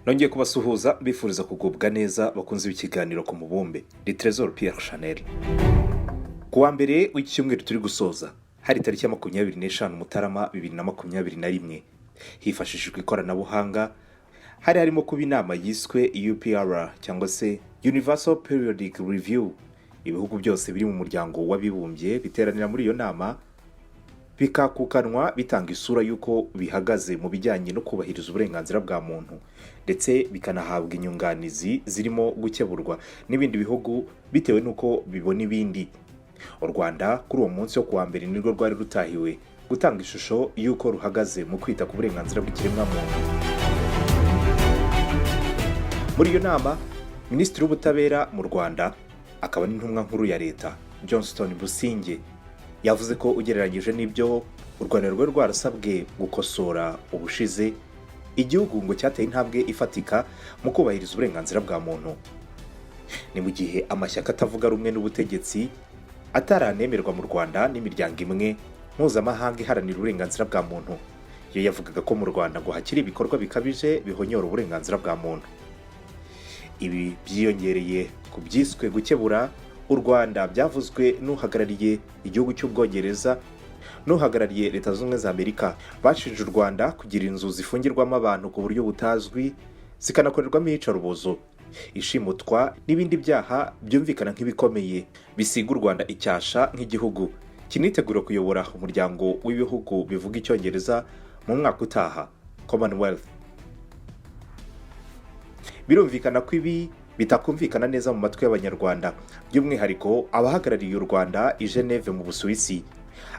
Nongeye kubasuhuza mbifuriza kugubwa neza, bakunze ikiganiro ku mubumbe. Ni Trezor Pierre Chanel. Ku wa mbere w'iki cyumweru turi gusoza, hari tariki ya 25 Mutarama 2021, hifashishijwe ikoranabuhanga hari harimo kuba inama yiswe UPR cyangwa se Universal Periodic Review. Ibihugu byose biri mu Muryango w'Abibumbye biteranira muri iyo nama, bikakukanwa bitanga isura y'uko bihagaze mu bijyanye no kubahiriza uburenganzira bwa muntu, ndetse bikanahabwa inyunganizi zirimo gukeburwa n'ibindi bihugu bitewe n'uko bibona ibindi. U Rwanda kuri uwo munsi wo kuwa mbere nirwo rwari rutahiwe gutanga ishusho y'uko ruhagaze mu kwita ku burenganzira bw'ikiremwamuntu. Muri iyo nama, Minisitiri w'Ubutabera mu Rwanda akaba n'intumwa nkuru ya Leta, Johnston Busingye, yavuze ko ugereranyije n'ibyo u Rwanda rwari rwarasabwe gukosora ubushize, igihugu ngo cyateye intambwe ifatika mu kubahiriza uburenganzira bwa muntu. Ni mu gihe amashyaka atavuga rumwe n'ubutegetsi ataranemerwa mu Rwanda n'imiryango imwe mpuzamahanga iharanira uburenganzira bwa muntu yo yavugaga ko mu Rwanda ngo hakiri ibikorwa bikabije bihonyora uburenganzira bwa muntu. Ibi byiyongereye ku byiswe gukebura u Rwanda byavuzwe n'uhagarariye igihugu cy'Ubwongereza n'uhagarariye Leta Zunze Ubumwe za Amerika, bashinje u Rwanda kugira inzu zifungirwamo abantu ku buryo butazwi, zikanakorerwamo iyicarubozo, ishimutwa n'ibindi byaha byumvikana nk'ibikomeye bisiga u Rwanda icyasha nk'igihugu kinitegura kuyobora Umuryango w'Ibihugu Bivuga Icyongereza mu mwaka utaha, Commonwealth. Birumvikana ko ibi bitakumvikana neza mu matwi y'Abanyarwanda, by'umwihariko abahagarariye u Rwanda i Geneve mu Busuwisi,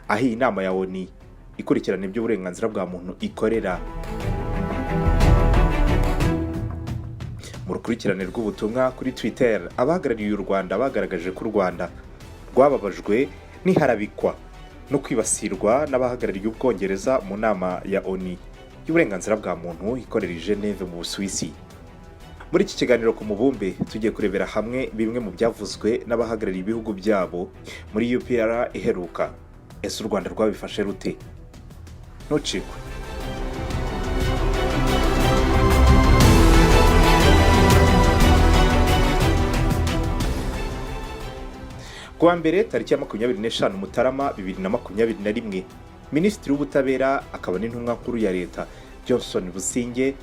aho iyi nama ya ONU ikurikirana iby'uburenganzira bwa muntu ikorera. Mu rukurikirane rw'ubutumwa kuri Twitter, abahagarariye u Rwanda bagaragaje ko u Rwanda rwababajwe n'iharabikwa no kwibasirwa n'abahagarariye Ubwongereza mu nama ya ONU y'uburenganzira bwa muntu ikorera i Geneve mu Busuwisi. Muri iki kiganiro ku mubumbe tugiye kurebera hamwe bimwe mu byavuzwe n'abahagarariye ibihugu byabo muri UPR iheruka. Ese u Rwanda rwabifashe rute? Ntucikwe. Ku wa mbere tariki ya 25 Mutarama 2021, Minisitiri w'Ubutabera akaba n'intumwa nkuru ya Leta, Johnson Busingye,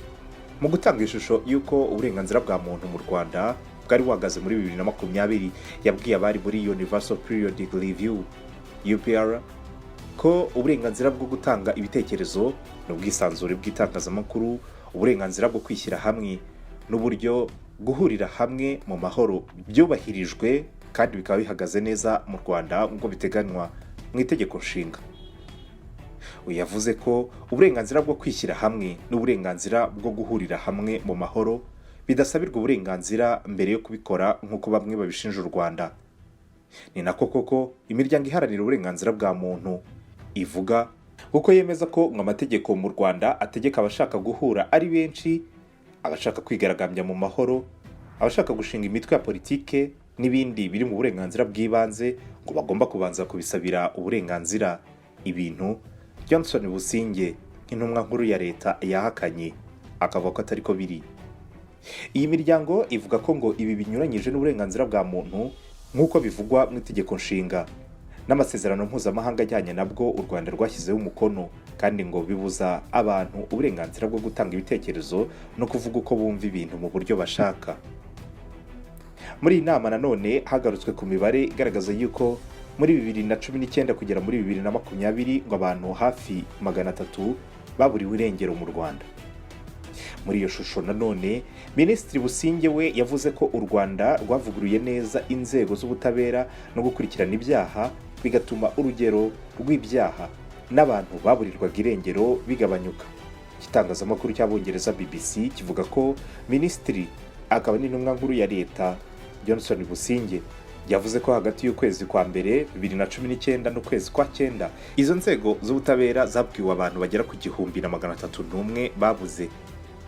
mu gutanga ishusho y'uko uburenganzira bwa muntu mu Rwanda bwari buhagaze muri 2020, yabwiye abari muri Universal Periodic Review, UPR, ko uburenganzira bwo gutanga ibitekerezo n'ubwisanzure bw'itangazamakuru, uburenganzira bwo kwishyira hamwe n'uburyo guhurira hamwe mu mahoro byubahirijwe kandi bikaba bihagaze neza mu Rwanda nk'uko biteganywa mu Itegeko Nshinga. Uyu yavuze ko uburenganzira bwo kwishyira hamwe n'uburenganzira bwo guhurira hamwe mu mahoro bidasabirwa uburenganzira mbere yo kubikora nk'uko bamwe babishinja u Rwanda. Ni nako koko imiryango iharanira uburenganzira bwa muntu ivuga, kuko yemeza ko ngo amategeko mu Rwanda ategeka abashaka guhura ari benshi, abashaka kwigaragambya mu mahoro, abashaka gushinga imitwe ya politike n'ibindi biri mu burenganzira bw'ibanze ngo bagomba kubanza kubisabira uburenganzira, ibintu Johnson Busingye nk'intumwa nkuru ya Leta yahakanye akavuga ko atari ko biri. Iyi miryango ivuga ko ngo ibi binyuranyije n'uburenganzira bwa muntu nk'uko bivugwa mu Itegeko Nshinga n'amasezerano mpuzamahanga ajyanye nabwo u Rwanda rwashyizeho umukono, kandi ngo bibuza abantu uburenganzira bwo gutanga ibitekerezo no kuvuga uko bumva ibintu mu buryo bashaka. Muri iyi nama nanone hagarutswe ku mibare igaragaza yuko muri 2019 kugera muri 2020 ngo abantu hafi 300 baburiwe irengero mu Rwanda. Muri iyo shusho nanone, Minisitiri Busingye we yavuze ko u Rwanda rwavuguruye neza inzego z'ubutabera no gukurikirana ibyaha, bigatuma urugero rw'ibyaha n'abantu baburirwaga irengero bigabanyuka. Igitangazamakuru cy'Abongereza BBC kivuga ko Minisitiri akaba n'intumwa nkuru ya Leta, Johnson Busingye, yavuze ko hagati y'ukwezi kwa mbere 2019 n'ukwezi kwa cyenda izo nzego z'ubutabera zabwiwe abantu bagera ku 1301 babuze,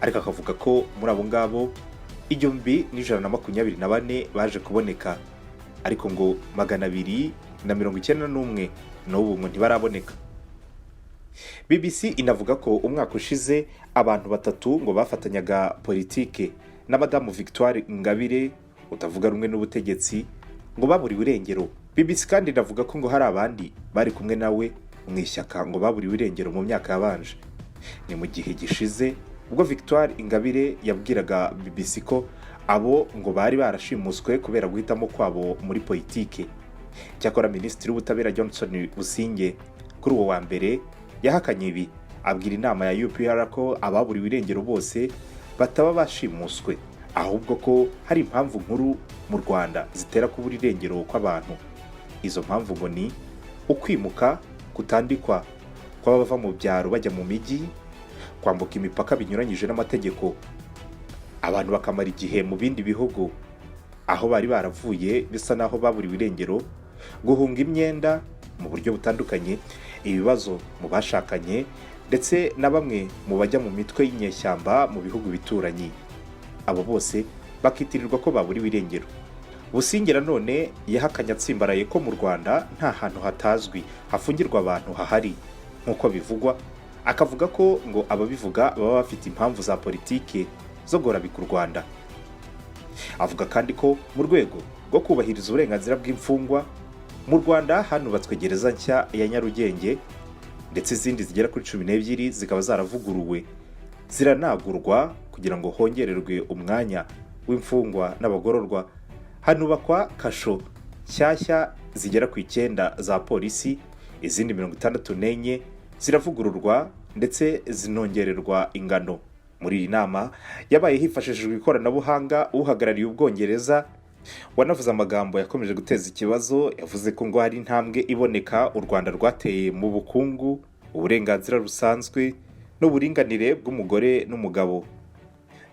ariko akavuga ko muri abo ngabo 1124 baje kuboneka, ariko ngo 291 n'ubu ngo ntibaraboneka. BBC inavuga ko umwaka ushize abantu batatu ngo bafatanyaga politike na Madamu Victoire Ingabire utavuga rumwe n'ubutegetsi ngo baburiwe irengero. BBC kandi inavuga ko ngo hari abandi bari kumwe nawe mu ishyaka ngo baburiwe irengero mu myaka yabanje. Ni mu gihe gishize ubwo Victoire Ingabire yabwiraga BBC ko abo ngo bari barashimuswe kubera guhitamo kwabo muri politike. Cyakora Minisitiri w'Ubutabera Johnson Busingye kuri uwo wa mbere yahakanye ibi, abwira inama ya UPR ko ababuriwe irengero bose bataba bashimuswe, ahubwo ko hari impamvu nkuru mu Rwanda zitera kubura irengero kw'abantu. Izo mpamvu ngo ni ukwimuka kutandikwa kw'abava mu byaro bajya mu mijyi, kwambuka imipaka binyuranyije n'amategeko, abantu bakamara igihe mu bindi bihugu aho bari baravuye bisa n'aho baburiwe irengero, guhunga imyenda mu buryo butandukanye, ibibazo mu bashakanye, ndetse na bamwe mu bajya mu mitwe y'inyeshyamba mu bihugu bituranyi, abo bose bakitirirwa ko baburiwe irengero. Busingye nanone yahakanye atsimbaraye ko mu Rwanda nta hantu hatazwi hafungirwa abantu hahari nk'uko bivugwa, akavuga ko ngo ababivuga baba bafite impamvu za politike zo gorabika u Rwanda. Avuga kandi ko mu rwego rwo kubahiriza uburenganzira bw'imfungwa mu Rwanda hanubatswe gereza nshya ya Nyarugenge, ndetse izindi zigera kuri 12 zikaba zaravuguruwe ziranagurwa kugira ngo hongererwe umwanya w'imfungwa n'abagororwa. Hanubakwa kasho nshyashya zigera ku 9 za polisi, izindi 64 ziravugururwa ndetse zinongererwa ingano. Muri iyi nama yabaye hifashishijwe ikoranabuhanga, uhagarariye Ubwongereza wanavuze amagambo yakomeje guteza ikibazo, yavuze ko ngo hari intambwe iboneka u Rwanda rwateye mu bukungu, uburenganzira busanzwe n'uburinganire bw'umugore n'umugabo.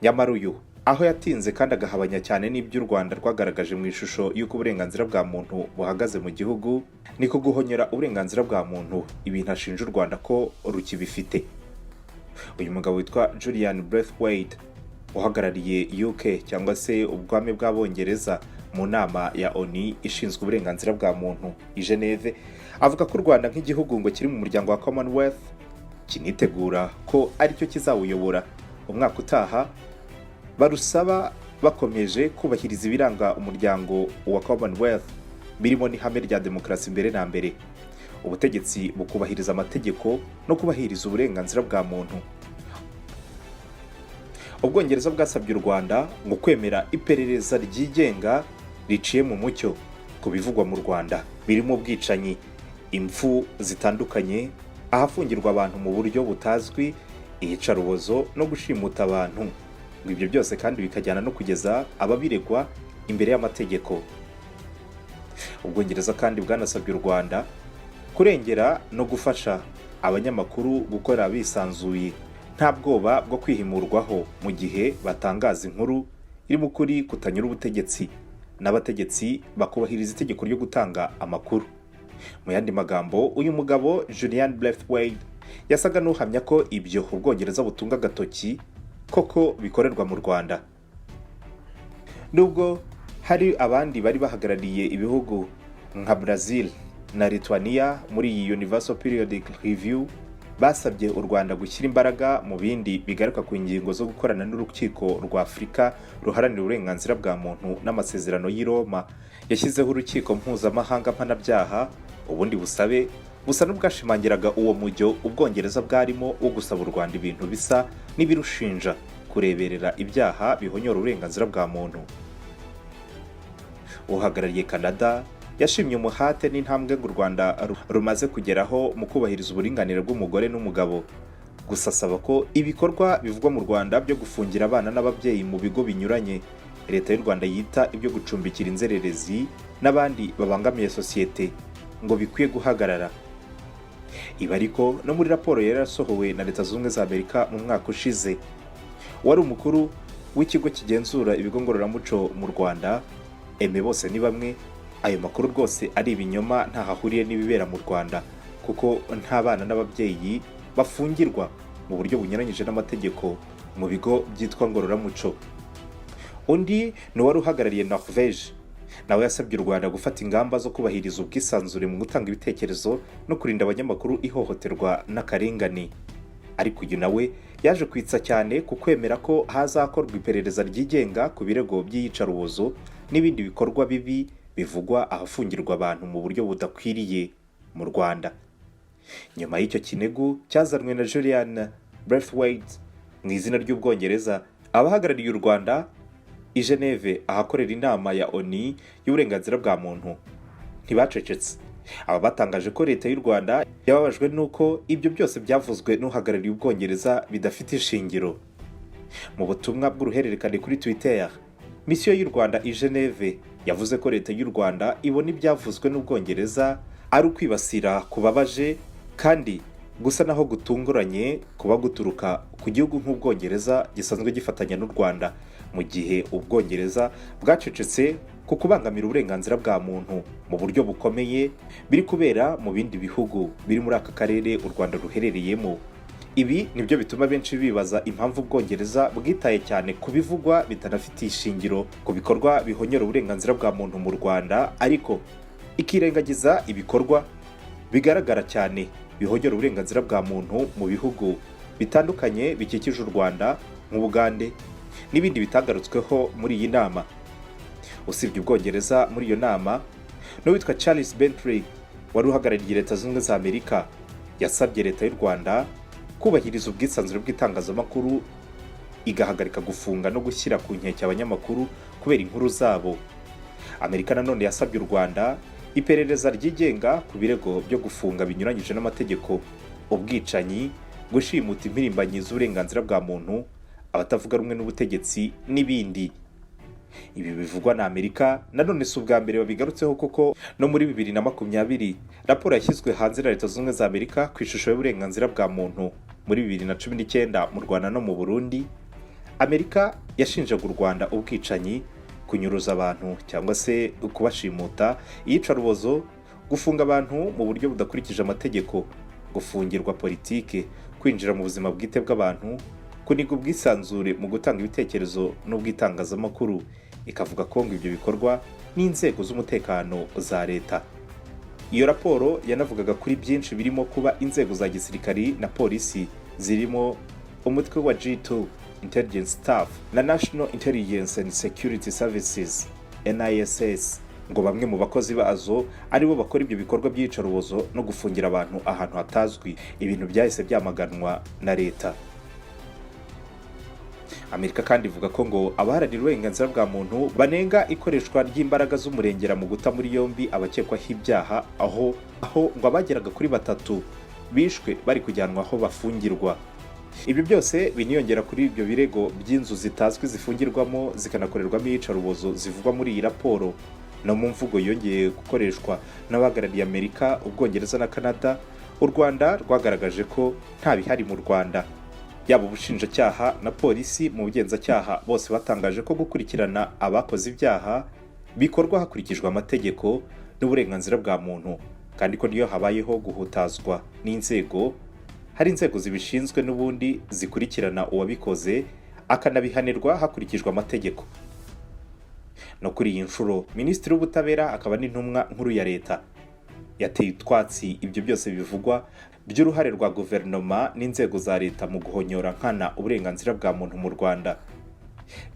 Nyamara uyu aho yatinze kandi agahabanya cyane n'ibyo u Rwanda rwagaragaje mu ishusho y'uko uburenganzira bwa muntu buhagaze mu gihugu, niko guhonyora uburenganzira bwa muntu, ibintu ashinja u Rwanda ko rukibifite. Uyu mugabo witwa Julian Braithwaite uhagarariye UK cyangwa se Ubwami bw'Abongereza mu nama ya ONU ishinzwe uburenganzira bwa muntu i Geneve, avuga ko u Rwanda nk'igihugu ngo kiri mu muryango wa Commonwealth kinitegura ko aricyo kizawuyobora umwaka utaha, barusaba bakomeje kubahiriza ibiranga umuryango wa Commonwealth, birimo n'ihame rya demokarasi mbere na mbere, ubutegetsi bukubahiriza amategeko no kubahiriza uburenganzira bwa muntu. Ubwongereza bwasabye u Rwanda ngo kwemera iperereza ryigenga riciye mu mucyo ku bivugwa mu Rwanda, birimo ubwicanyi, impfu zitandukanye, ahafungirwa abantu mu buryo butazwi, iyicarubozo no gushimuta abantu, ngo ibyo byose kandi bikajyana no kugeza ababiregwa imbere y'amategeko. Ubwongereza kandi bwanasabye u Rwanda kurengera no gufasha abanyamakuru gukora bisanzuye, nta bwoba bwo kwihimurwaho mu gihe batangaza inkuru irimo ukuri kutanyura ubutegetsi, n'abategetsi bakubahiriza itegeko ryo gutanga amakuru. Mu yandi magambo, uyu mugabo Julian Braithwaite yasaga n'uhamya ko ibyo Ubwongereza butunga agatoki koko bikorerwa mu Rwanda. Nubwo hari abandi bari bahagarariye ibihugu nka Brazil na Lithuania muri iyi Universal Periodic Review basabye u Rwanda gushyira imbaraga mu bindi bigaruka ku ngingo zo gukorana n'Urukiko rwa Afurika ruharanira uburenganzira bwa muntu n'amasezerano y'i Roma yashyizeho Urukiko Mpuzamahanga Mpanabyaha, ubundi busabe busa n'ubwashimangiraga uwo mujyo Ubwongereza bwarimo wo gusaba u Rwanda ibintu bisa n'ibirushinja kureberera ibyaha bihonyora uburenganzira bwa muntu. Uhagarariye Canada yashimye umuhate n'intambwe ngo u Rwanda rumaze kugeraho mu kubahiriza uburinganire bw'umugore n'umugabo, gusa asaba ko ibikorwa bivugwa mu Rwanda byo gufungira abana n'ababyeyi mu bigo binyuranye Leta y'u Rwanda yita ibyo gucumbikira inzererezi n'abandi babangamiye sosiyete ngo bikwiye guhagarara. Ibi ariko no muri raporo yari yarasohowe na Leta Zunze Ubumwe za Amerika mu mwaka ushize, wari umukuru w'ikigo kigenzura ibigo ngororamuco mu Rwanda, Aime Bosenibamwe, ayo makuru rwose ari ibinyoma, ntaho ahuriye n'ibibera mu Rwanda, kuko nta bana n'ababyeyi bafungirwa mu buryo bunyuranyije n'amategeko mu bigo byitwa ngororamuco. Undi ni uwari uhagarariye Norvège. Nawe yasabye u Rwanda gufata ingamba zo kubahiriza ubwisanzure mu gutanga ibitekerezo no kurinda abanyamakuru ihohoterwa n'akarengane. Ariko uyu nawe yaje kwitsa cyane ku kwemera ko hazakorwa iperereza ryigenga ku birego by'iyicarubozo n'ibindi bikorwa bibi bivugwa ahafungirwa abantu mu buryo budakwiriye mu Rwanda. Nyuma y'icyo kinegu cyazanwe na Julian Braithwaite mu izina ry'Ubwongereza, abahagarariye u Rwanda i Geneve ahakorera inama ya ONU y'uburenganzira bwa muntu ntibacecetse. Aba batangaje ko leta y'u Rwanda yababajwe n'uko ibyo byose byavuzwe n'uhagarariye Ubwongereza bidafite ishingiro. Mu butumwa bw'uruhererekane kuri Twitter, misiyo y'u Rwanda i Geneve yavuze ko leta y'u Rwanda ibona ibyavuzwe n'Ubwongereza ari ukwibasira kubabaje kandi gusa naho gutunguranye kuba guturuka ku gihugu nk'Ubwongereza gisanzwe gifatanya n'u Rwanda, mu gihe Ubwongereza bwacecetse ku kubangamira uburenganzira bwa muntu mu buryo bukomeye biri kubera mu bindi bihugu biri muri aka karere u Rwanda ruherereyemo. Ibi nibyo bituma benshi bibaza impamvu Ubwongereza bwitaye cyane ku bivugwa bitanafitiye ishingiro ku bikorwa bihonyora uburenganzira bwa muntu mu Rwanda, ariko ikirengagiza ibikorwa bigaragara cyane bihonyora uburenganzira bwa muntu mu bihugu bitandukanye bikikije u Rwanda nk'Ubugande n'ibindi bitagarutsweho muri iyi nama. Usibye Ubwongereza, muri iyo nama n'uwitwa Charles Bentley wari uhagarariye Leta Zunze Ubumwe za Amerika yasabye leta y'u Rwanda kubahiriza ubwisanzure bw'itangazamakuru, igahagarika gufunga no gushyira ku nkeke abanyamakuru kubera inkuru zabo. Amerika nanone yasabye u Rwanda iperereza ryigenga ku birego byo gufunga binyuranyije n'amategeko, ubwicanyi, gushimuta impirimbanyi z'uburenganzira bwa muntu, abatavuga rumwe n'ubutegetsi n'ibindi. Ibi bivugwa na Amerika nanone si ubwa mbere babigarutseho, kuko no muri 2020 raporo yashyizwe hanze na Leta Zunze Ubumwe za Amerika ku ishusho y'uburenganzira bwa muntu muri 2019 mu Rwanda no mu Burundi, Amerika yashinjaga u Rwanda ubwicanyi, kunyuruza abantu cyangwa se kubashimuta, iyicarubozo, gufunga abantu mu buryo budakurikije amategeko, gufungirwa politike, kwinjira mu buzima bwite bw'abantu, kuniga ubwisanzure mu gutanga ibitekerezo n'ubw'itangazamakuru, ikavuga ko ngo ibyo bikorwa n'inzego z'umutekano za leta. Iyo raporo yanavugaga kuri byinshi birimo kuba inzego za gisirikari na polisi zirimo umutwe wa G2 Intelligence Staff na National Intelligence and Security Services, NISS, ngo bamwe mu bakozi bazo aribo bakora ibyo bikorwa by'iyicarubozo no gufungira abantu ahantu hatazwi, ibintu byahise byamaganwa na leta. Amerika kandi ivuga ko ngo abaharanira uburenganzira bwa muntu banenga ikoreshwa ry'imbaraga z'umurengera mu guta muri yombi abakekwaho ibyaha, aho ngo abageraga kuri batatu bishwe bari kujyanwa aho bafungirwa. Ibyo byose biniyongera kuri ibyo birego by'inzu zitazwi zifungirwamo zikanakorerwamo iyicarubozo zivugwa muri iyi raporo. No mu mvugo yongeye gukoreshwa n'abahagarariye Amerika, Ubwongereza na Canada, u Rwanda rwagaragaje ko nta bihari mu Rwanda. Yaba ubushinjacyaha na polisi mu bugenzacyaha, bose batangaje ko gukurikirana abakoze ibyaha bikorwa hakurikijwe amategeko n'uburenganzira bwa muntu, kandi ko niyo habayeho guhutazwa n'inzego, hari inzego zibishinzwe n'ubundi zikurikirana uwabikoze akanabihanirwa hakurikijwe amategeko. No kuri iyi nshuro, Minisitiri w'Ubutabera akaba n'intumwa nkuru ya leta yateye utwatsi ibyo byose bivugwa by'uruhare rwa guverinoma n'inzego za leta mu guhonyora nkana uburenganzira bwa muntu mu Rwanda.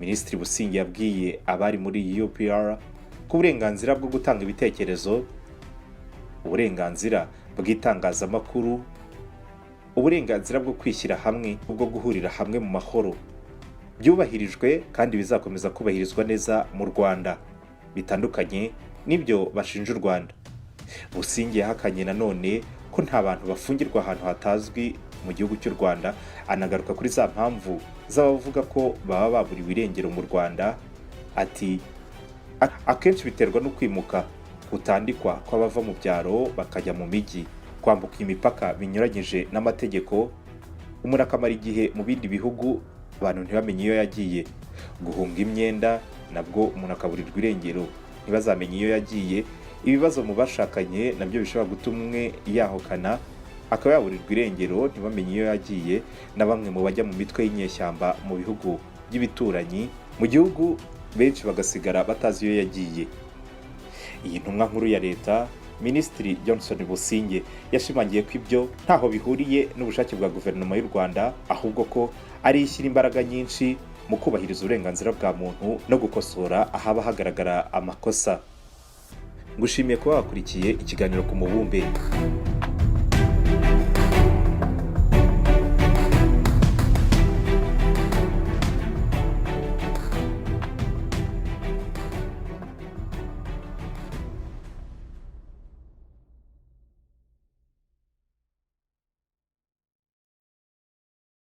Minisitiri Busingye yabwiye abari muri UPR ko uburenganzira bwo gutanga ibitekerezo, uburenganzira bw'itangazamakuru, uburenganzira bwo kwishyira hamwe, bwo guhurira hamwe mu mahoro byubahirijwe kandi bizakomeza kubahirizwa neza mu Rwanda, bitandukanye n'ibyo bashinja u Rwanda. Busingye yahakanye nanone ko nta bantu bafungirwa ahantu hatazwi mu gihugu cy'u Rwanda, anagaruka kuri za mpamvu z'abavuga ko baba baburiwe irengero mu Rwanda. Ati: "Akenshi biterwa no kwimuka kutandikwa kw'abava mu byaro bakajya mu mijyi, kwambuka imipaka binyuranyije n'amategeko, umuntu akamara igihe mu bindi bihugu abantu ntibamenye iyo yagiye, guhunga imyenda nabwo umuntu akaburirwa irengero ntibazamenye iyo yagiye, ibibazo mu bashakanye nabyo bishobora gutuma umwe yahukana akaba yaburirwa irengero ntibamenye iyo yagiye, na bamwe mu bajya mu mitwe y'inyeshyamba mu bihugu by'ibituranyi mu gihugu benshi bagasigara batazi iyo yagiye." Iyi ntumwa nkuru ya leta, Minisitiri Johnson Busingye, yashimangiye ko ibyo ntaho bihuriye n'ubushake bwa guverinoma y'u Rwanda, ahubwo ko ari ishyira imbaraga nyinshi mu kubahiriza uburenganzira bwa muntu no gukosora ahaba hagaragara amakosa. Ngushimiye kuba wakurikiye ikiganiro ku Mubumbe.